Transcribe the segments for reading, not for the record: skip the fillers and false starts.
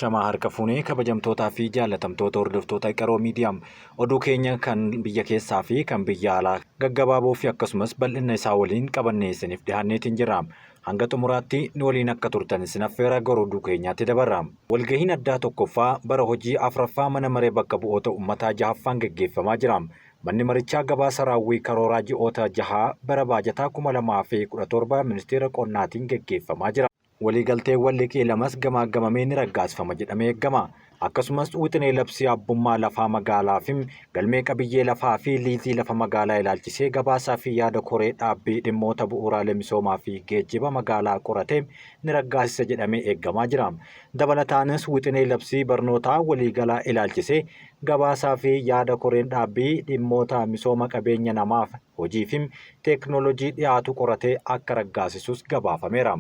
Ashamaa harka fuunee kabajamtootaa fi jaallatamtoota hordoftoota Qaroo Miidiyaa oduu keenya kan biyya keessaa fi kan biyya alaa gaggabaaboo fi akkasumas bal'ina isaa waliin qabannee isiniif dhiyaanneetiin jirra. Hanga xumuraatti nu waliin akka turtan isin affeera gara oduu keenyaatti dabarra. Walgahiin addaa tokkoffaa bara hojii afraffaa mana maree bakka bu'oota uummataa jahaffaan gaggeeffamaa jira. Manni marichaa gabaasa raawwii karooraa ji'oota jahaa bara baajataa 2017 ministeera qonnaatiin gaggeeffamaa jira. Waliigalteewwan liqii lamas gamaaggamamee ni raggaasifama jedhamee eegama. Akkasumas wixinee labsii abbummaa lafaa magaalaa fi galmee qabiyyee lafaa fi liizii lafa magaalaa ilaalchisee gabaasaa fi yaada koree dhaabbii dhimmoota bu'uuraalee misoomaa fi geejjiba magaalaa qoratee ni raggaasisa jedhamee eeggamaa jira. Dabalataanis wixinee labsii barnootaa waliigalaa ilaalchisee gabaasaa fi yaada koreen dhaabbii dhimmoota misooma qabeenya namaaf hojii fi teeknooloojii dhiyaatu qoratee akka raggaasisus gabaafameera.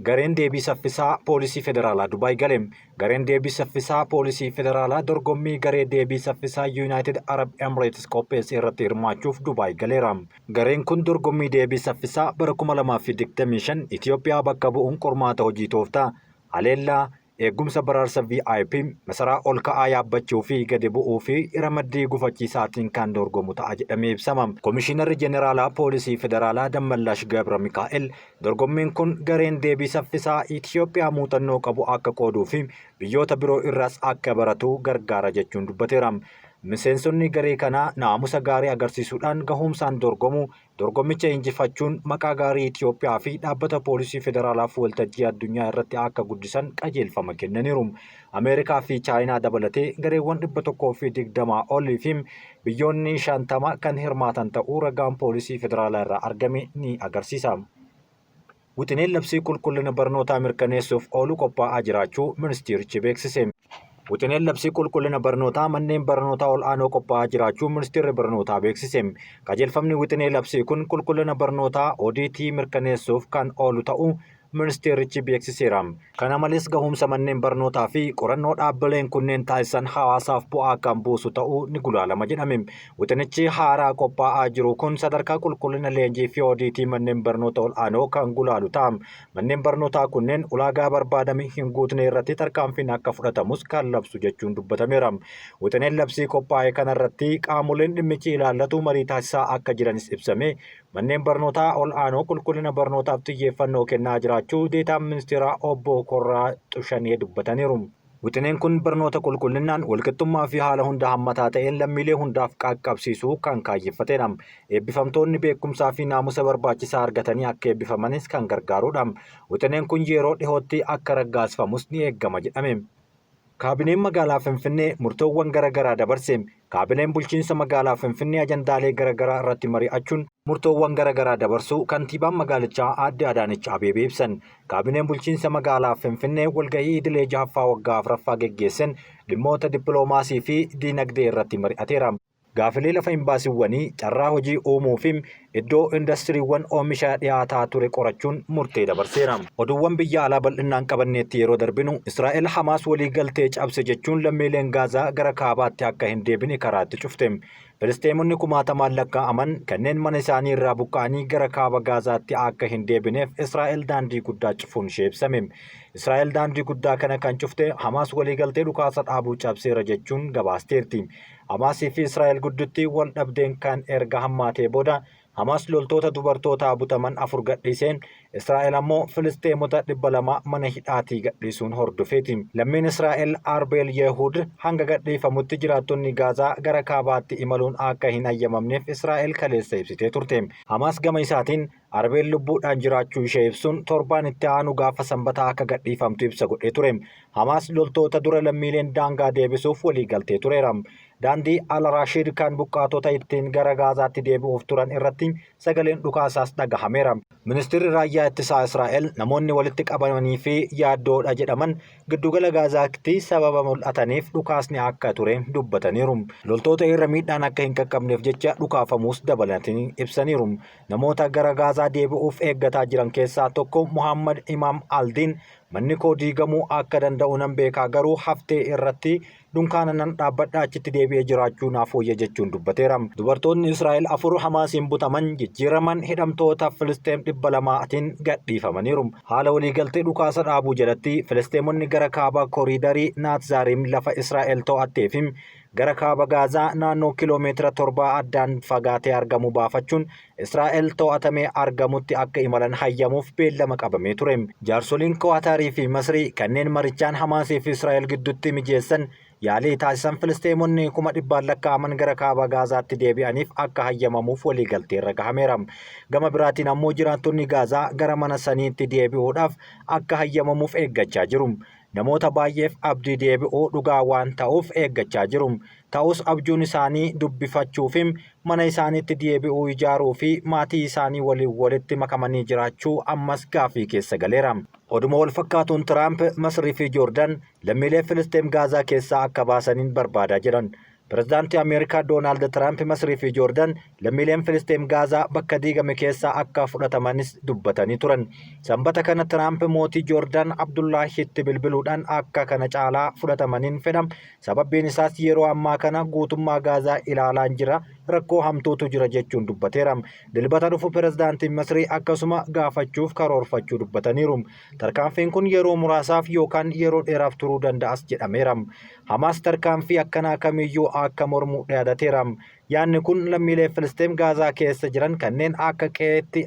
Gareen deebii saffisaa poolisii federaalaa Dubaay gale. Gareen deebii saffisaa poolisii federaalaa dorgommii garee deebii saffisaa Yuunaayitid Arab Emirates qopheesse irratti hirmaachuuf Dubaay galeera. Gareen kun dorgommii deebii saffisaa bara 2025 Itoophiyaa bakka bu'uun qormaata hojii tooftaa haleellaa eegumsa baraarsa VIP masaraa ol ka'aa yaabbachuu fi gadi bu'uu fi ramaddii gufachiisaatiin kan dorgomu ta'a jedhamee ibsama. Komishinarri Jeneraalaa Poolisii Federaalaa Dammallaash Gabra Mikaa'el dorgommiin kun gareen deebii saffisaa Itoophiyaa muuxannoo qabu akka qooduu fi biyyoota biroo irraas akka baratu gargaara jechuun dubbateera. Miseensonni garee kanaa naamusa gaarii agarsiisuudhaan gahumsaan dorgomu Dorgommicha injifachuun maqaa gaarii Itoophiyaa fi dhaabbata poolisii federaalaaf waltajjii addunyaa irratti akka guddisan qajeelfama kennaniiru. Ameerikaa fi Chaayinaa dabalatee gareewwan 120 olii fi biyyoonni 50 kan hirmaatan ta'uu ragaan poolisii federaalaa irraa argame ni agarsiisa. Wixineen labsii qulqullina barnootaa mirkaneessuuf oolu qophaa'aa jiraachuu ministeerichi beeksise. Wixineen labsii qulqullina barnootaa manneen barnootaa ol'aanoo qophaa'aa jiraachuu ministeerri barnootaa beeksise. Qajeelfamni wixinee labsii kun qulqullina barnootaa odiitii mirkaneessuuf kan oolu ta'uu ministeerichi beeksiseera. Kana malees gahumsa manneen barnootaa fi qorannoo dhaabbileen kunneen taasisan hawaasaaf bu'aa kan buusu ta'uu ni gulaalama jedhame. Wixinichi haaraa qophaa'aa jiru kun sadarkaa qulqullina leenjii fi odiitii manneen barnoota ol'aanoo kan gulaalu ta'a. Manneen barnootaa kunneen ulaagaa barbaadame hin guutne irratti tarkaanfiin akka fudhatamus kan labsu jechuun dubbatameera. Wixineen labsii qophaa'e kanarratti qaamoleen dhimmichi ilaallatu marii taasisaa akka jiranis ibsame. Manneen barnootaa ol'aanoo qulqullina barnootaaf xiyyeeffannoo kennaa jiraachuu deetaan ministeeraa obbo Korraa Xushanee dubbataniiru. Wixineen kun barnoota qulqullinaan walqixxummaa fi haala hunda hammataa ta'een lammiilee hundaaf qaqqabsiisuu kan kaayyeffatedha. Eebbifamtoonni beekumsaa fi naamusa barbaachisaa argatanii akka eebbifamanis kan gargaarudha. Wixineen kun yeroo dhihootti akka raggaasifamus ni eegama jedhame. Kaabineen magaalaa Finfinnee murtoowwan garaagaraa dabarse. Kaabineen bulchiinsa magaalaa Finfinnee ajandaalee garaagaraa irratti mari'achuun murtoowwan garaagaraa dabarsuu kantiibaan magaalichaa aadde Adaanech Abeebee ibsan. Kaabineen bulchiinsa magaalaa Finfinnee walgahii idilee jahaffaa waggaa afuraffaa geggeessen dhimmoota dippiloomaasii fi diinagdee irratti mari'ateera. Gaafilee lafa imbaasiiwwanii, carraa hojii uumuu fi iddoo indastiriiwwan oomisha dhiyaataa ture qorachuun murtee dabarseera. Oduuwwan biyya alaa bal'inaan qabanneetti yeroo darbinu, Israa'el Hamaas waliigaltee cabse jechuun lammiileen Gaazaa gara kaabaatti akka hin deebine karaa itti cufte. Filisxeemonni kumaatamaan lakkaa'aman kanneen mana isaanii irraa buqqa'anii gara kaaba Gaazaatti akka hin deebineef Israa'el daandii guddaa cufuun ishee ibsame. Israa'el daandii guddaa kana kan cufte Hamaas waliigaltee dhukaasa dhaabuu cabseera jechuun gabaasteerti. Hamaasii fi Israa'el gidduutti wal dhabdeen kan erga hammaatee booda Hamaas loltoota dubartootaa butaman afur gadhiiseen Israa'el ammoo Filisxeemota 200 mana hidhaatii gadhiisuun hordofeeti. Lammiin Israa'el Arbeel Yehuud hanga gadhiifamutti jiraattonni Gaazaa gara kaabaatti imaluun akka hin hayyamamneef Israa'el kaleessa ibsitee turte. Hamaas gama isaatiin Arbeel lubbuudhaan jiraachuu ishee ibsuun torbaan itti aanu gaafa Sanbataa akka gadhiifamtu ibsa godhee ture. Hamaas loltoota dura lammiileen daangaa deebisuuf waliigaltee tureera. Daandii Al-Raashiid kan buqqaatota ittiin gara Gaazaatti deebi'uuf turan irratti sagaleen dhukaasaas dhagahameera. Ministirri Raayyaa Ittisaa Israa'el namoonni walitti qabamanii fi yaaddoodha jedhaman giddugala Gaazaatti sababa mul'ataniif dhukaasni akka ture dubbataniiru. Loltoota irra miidhaan akka hin qaqqabneef jecha dhukaafamuus dabalatanii ibsaniiru. Namoota gara Gaazaa deebi'uuf eeggataa jiran keessaa tokko Muhammad Imaam Aldiin Manni koo diigamuu akka danda'u nan beekaa garuu haftee irratti dunkaana nan dhaabbadha achitti deebi'ee jiraachuu naaf wayya jechuun dubbateera. Dubartoonni Israa'el 4 Hamaasiin butaman jijjiiraman hidhamtoota Filisxeem 200tiin gadhiifamaniiru. Haala waliigaltee dhukaasa dhaabuu jalatti Filisxeemonni gara kaaba koriidarii Naatzaariim lafa Israa'el to'attee fi gara kaaba Gaazaa naannoo kiiloomeetira torbaa addaan fagaatee argamu baafachuun Israa'el to'atamee argamutti akka imalan hayyamuuf beellama qabamee ture. Jaarsoliin Kuwaataarii fi Masrii kanneen marichaan Hamaasii fi Israa'el gidduutti mijeessan yaalii taasisan Filisxeemonni kuma dhibbaan lakkaa'aman gara kaaba Gaazaatti deebi'aniif akka hayyamamuuf waliigalteerra gahameera. Gama biraatiin ammoo jiraattonni Gaazaa gara mana saniitti deebi'uudhaaf akka hayyamamuuf eeggachaa jiru. Namoota baay'eef abdii deebi'uu dhugaa waan ta'uuf eeggachaa jiru. Ta'us abjuun isaanii dubbifachuufi mana isaaniitti deebi'uu ijaaruu fi maatii isaanii waliin walitti makamanii jiraachuu ammas gaaffii keessa galeera. Oduma walfakkaatuun Tiraamp Masrii fi Joordan lammiilee Filisxeem Gaazaa keessaa akka baasaniin barbaada jedhan. Pirezidaantii Ameerikaa Doonaald Tiraamp Masrii fi Joordan lammiileen Filisxeem Gaazaa bakka diigame keessaa akka fudhatamanis dubbatanii turan. Sanbata kana Tiraamp mootii Joordan Abdullaahitti bilbiluudhaan akka kana caalaa fudhatamaniin fedha. Sababbiin isaas yeroo ammaa kana guutummaa Gaazaa ilaalaan jira, rakkoo hamtuutu jira jechuun dubbateera. Dilbata dhufu pirezidaantiin Masrii akkasuma gaafachuuf karoorfachuu dubbataniiru. Tarkaanfiin kun yeroo muraasaaf yookaan yeroo dheeraaf turuu danda'as jedhameera. Hamaas tarkaanfii akkanaa kamiyyuu akka mormu dhaadateera. Yaadni kun lammiilee Filisxeem Gaazaa keessa jiran kanneen akka qe'eetti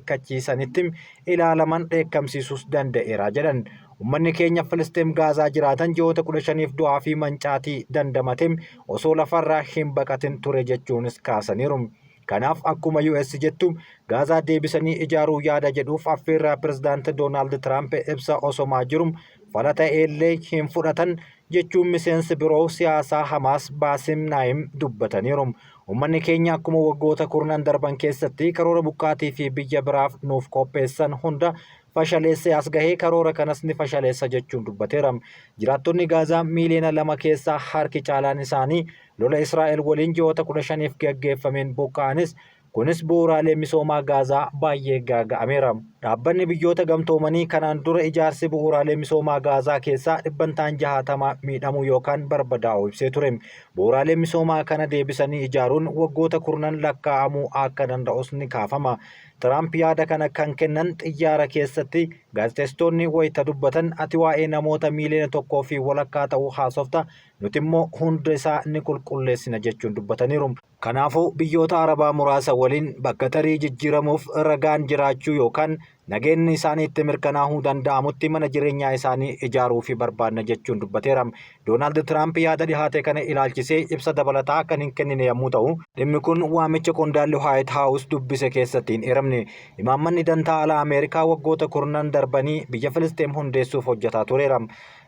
akeekkachiisanitti ilaalaman dheekkamsiisuus danda'eera jedhan. Ummanni keenya Filisxeem Gaazaa jiraatan ji'oota 15f du'aa fi mancaatii dandamate osoo lafarraa hin baqatin ture jechuunis kaasaniiru. Kanaaf akkuma US jettu Gaazaa deebisanii ijaaruu yaada jedhuuf affeerraa Pirezidaant Doonaald Tiraamp ibsa osomaa jiru fala ta'ellee hin fudhatan jechuun miseensi biroo siyaasaa Hamaas Baasim Naayim dubbataniiru. Uummanni keenya akkuma waggoota kurnan darban keessatti karoora buqqaatii fi biyya biraaf nuuf qopheessan hunda fashaleessee as gahee karoora kanas ni fashaleessa jechuun dubbateera. Jiraattonni Gaazaa miiliyoona 2 keessaa harki caalaan isaanii lola Israa'el waliin ji'oota 15f gaggeeffameen buqqa'anis kunis bu'uuraalee misoomaa Gaazaa baay'ee gaaga'ameera. Dhaabbanni Biyyoota Gamtoomanii kanaan dura ijaarsi bu'uuraalee misoomaa Gaazaa keessaa dhibbantaan 60 miidhamuu yookaan barbadaa'uu ibsee ture. Bu'uuraalee misoomaa kana deebisanii ijaaruun waggoota kurnan lakkaa'amuu akka danda'us ni kaafama. Tiraamp yaada kana kan kennan xiyyaara keessatti gaazexeessitoonni wayita dubbatan ati waa'ee namoota miiliyoona tokkoo fi walakkaa ta'uu haasofta nuti immoo hunda isaa ni qulqulleessina jechuun dubbataniiru. Kanaafuu biyyoota Arabaa muraasa waliin bakka tarii jijjiiramuuf ragaan jiraachuu yookaan nageenni isaanii itti mirkanaahuu danda'amutti mana jireenyaa isaanii ijaaruufii barbaadna jechuun dubbateera. Doonaald Tiraamp yaada dhihaate kana ilaalchisee ibsa dabalataa kan hin kennine yommuu ta'u, dhimmi kun waamicha qondaalli Waayit Haawus dubbise keessatti hin eeramne. Imaammanni dantaa alaa Ameerikaa waggoota kurnan darbanii biyya Filisxeem hundeessuuf hojjetaa tureera.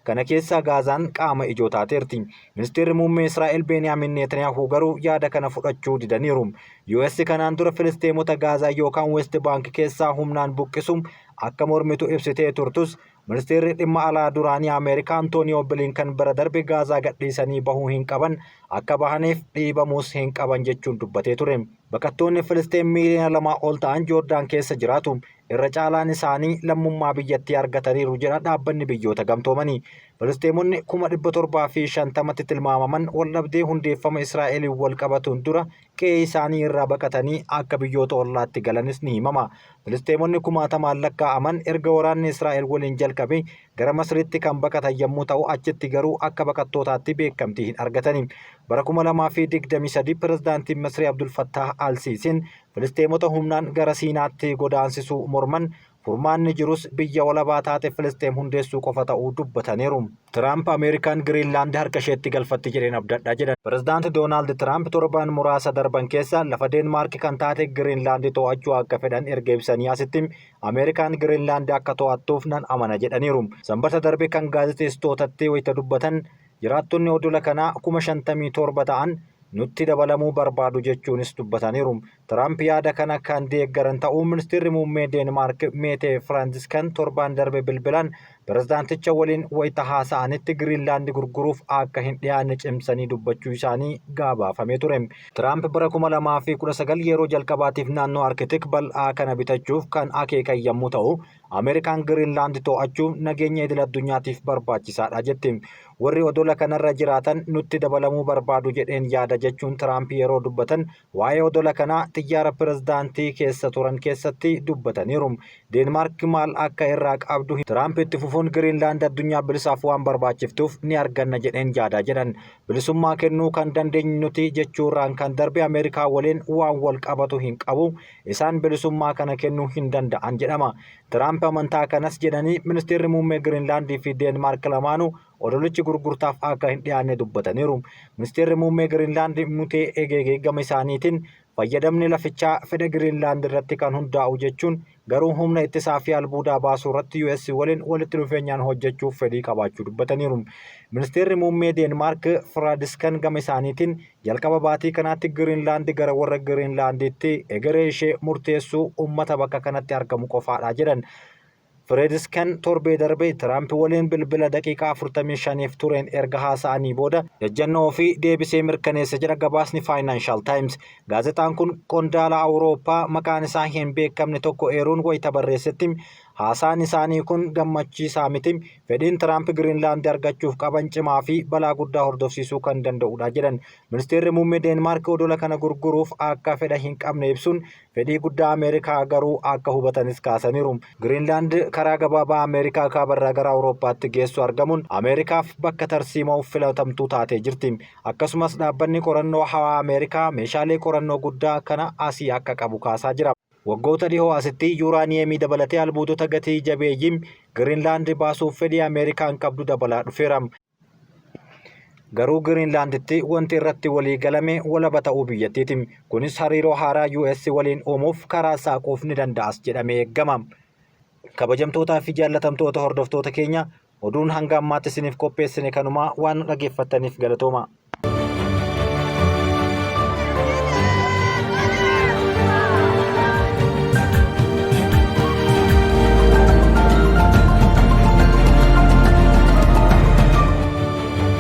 Kana keessaa Gaazaan qaama ijoo taateerti. Ministeerri Muummee Israa'el Beeniyaamin Neetaniyaahuu garuu yaada kana fudhachuu didaniiru. US kanaan dura Filisxeemota Gaazaa yookaan West Baank keessaa humnaan buqqisuu akka mormitu ibsitee turtus, Ministeerri Dhimma Alaa duraanii Ameerikaa Antooniyoo Bilinkan bara darbe Gaazaa gadhiisanii bahuu hin qaban, akka bahaniif dhiibamuus hin qaban jechuun dubbatee ture. Baqattoonni Filisxeem miiliyoona lamaa ol ta'an Joordaan keessa jiraatu. Irra caalaan isaanii lammummaa biyyattii argataniiru jedha Dhaabbanni Biyyoota Gamtoomanii. Filisxeemonni 750,000tti tilmaamaman waldhabdee hundeeffama Israa'eliin walqabatuun dura qe'ee isaanii irraa baqatanii akka biyyoota ollaatti galanis ni himama. Filisxeemonni kumaatamaan lakkaa'aman erga waraanni Israa'el waliin jalqabe gara Masriitti kan baqatan yommuu ta'u achitti garuu akka baqattootaatti beekamtii hin argatani. Bara 2023 pirezidaantiin Masrii Abdul Fattaah Al-Siisiin Filisxeemota humnaan gara Siinaatti godaansisuu morman, furmaanni jirus biyya walabaa taate Filisxeem hundeessuu qofa ta'uu dubbataniiru. Tiraamp Ameerikaan Giriinlaand harka isheetti galfatti jedheen abdadha jedhan. Pirezidaant Doonaald Tiraamp torban muraasa darban keessa lafa Deenmaark kan taate Giriinlaand to'achuu akka fedhan erga ibsanii asitti Ameerikaan Giriinlaand akka to'attuuf nan amana jedhaniiru. Sanbata darbe kan gaazexeessitootatti wayita dubbatan Jiraattonni odola kanaa 57,000 ta'an nutti dabalamuu barbaadu jechuunis dubbataniiru. Tiraamp yaada kana kan deeggaran ta'uu Ministirri Muummee Deenmaark Meetee Firaanziskan torbaan darbe bilbilaan Pirezidaanticha waliin wayita haasa'anitti Giriinlaand gurguruuf akka hin dhiyaanne cimsanii dubbachuu isaanii gabaafamee ture. Tiraamp bara 2019 yeroo jalqabaatiif naannoo Arkitik bal'aa kana bitachuuf kan akeekan yommuu ta'u, Ameerikaan Giriinlaand to'achuun nageenya idil addunyaatiif barbaachisaadha jetti. Warri odola kanarra jiraatan nutti dabalamuu barbaadu jedheen yaada jechuun Tiraamp yeroo dubbatan waa'ee odola kanaa xiyyaara pirezidaantii keessa turan keessatti dubbataniiru. Deenmaark maal akka irraa qabdu Tiraamp itti fufuun Giriinlaand addunyaa bilisaaf waan barbaachiftuuf ni arganna jedheen yaada jedhan. Bilisummaa kennuu kan dandeenyu nuti jechuurraan kan darbe Ameerikaa waliin waan wal qabatu hin qabu. Isaan bilisummaa kana kennuu hin danda'an jedhama. Tiraamp amantaa kanas jedhanii ministeerri muummee Giriinlaandii fi Deenmaark lamaanuu odolichi gurgurtaaf akka hin dhiyaanne dubbataniiru. Ministeerri muummee Giriinlaand Mutee Egeegee gama isaaniitiin fayyadamni lafichaa fedha Giriinlaand irratti kan hundaa'u jechuun garuu humna ittisaa fi albuudaa baasuu irratti US waliin walitti dhufeenyaan hojjechuuf fedhii qabaachuu dubbataniiru. Ministeerri muummee Deenmaark Firaadiskan gama isaaniitiin jalqaba baatii kanaatti Giriinlaand gara warra Giriinlaanditti egeree ishee murteessuu uummata bakka kanatti argamu qofaadha jedhan. Fireediskan torbee darbe Tiraamp waliin bilbila daqiiqaa 45f tureen erga haasa'anii booda ejjennoo ofii deebisee mirkaneesse jedha gabaasni Financial Times. Gaazexaan kun qondaala Awurooppaa maqaan isaa hin beekamne tokko eeruun wayita barreessetti haasaan isaanii kun gammachiisaa miti. Fedhiin Tiraamp Giriinlaand argachuuf qaban cimaa fi balaa guddaa hordofsiisuu kan danda'udha jedhan. Ministeerri muummee Deenmaark odola kana gurguruuf akka fedha hin qabne ibsuun fedhii guddaa Ameerikaa garuu akka hubatanis kaasaniiru. Giriinlaand karaa gabaabaa Ameerikaa kaabarraa gara Awurooppaatti geessu argamuun Ameerikaaf bakka tarsiimoo filatamtuu taatee jirti. Akkasumas dhaabbanni qorannoo hawaa Ameerikaa meeshaalee qorannoo guddaa kana asii akka qabu kaasaa jira. Waggoota dhihoo asitti yuuraaniyeemii dabalatee albuudota gatii jabeeyyii Giriinlaand baasuuf fedhii Ameerikaan qabdu dabalaa dhufeera. Garuu Giriinlaanditti wanti irratti walii galame walaba ta'uu biyyattiiti. Kunis hariiroo haaraa US waliin uumuuf karaa saaquuf ni danda'as jedhamee eegama. Kabajamtootaa fi jaallatamtoota hordoftoota keenya, oduun hanga ammaatti isiniif qopheessine kanumaa. Waan nu dhaggeeffattaniif galatooma.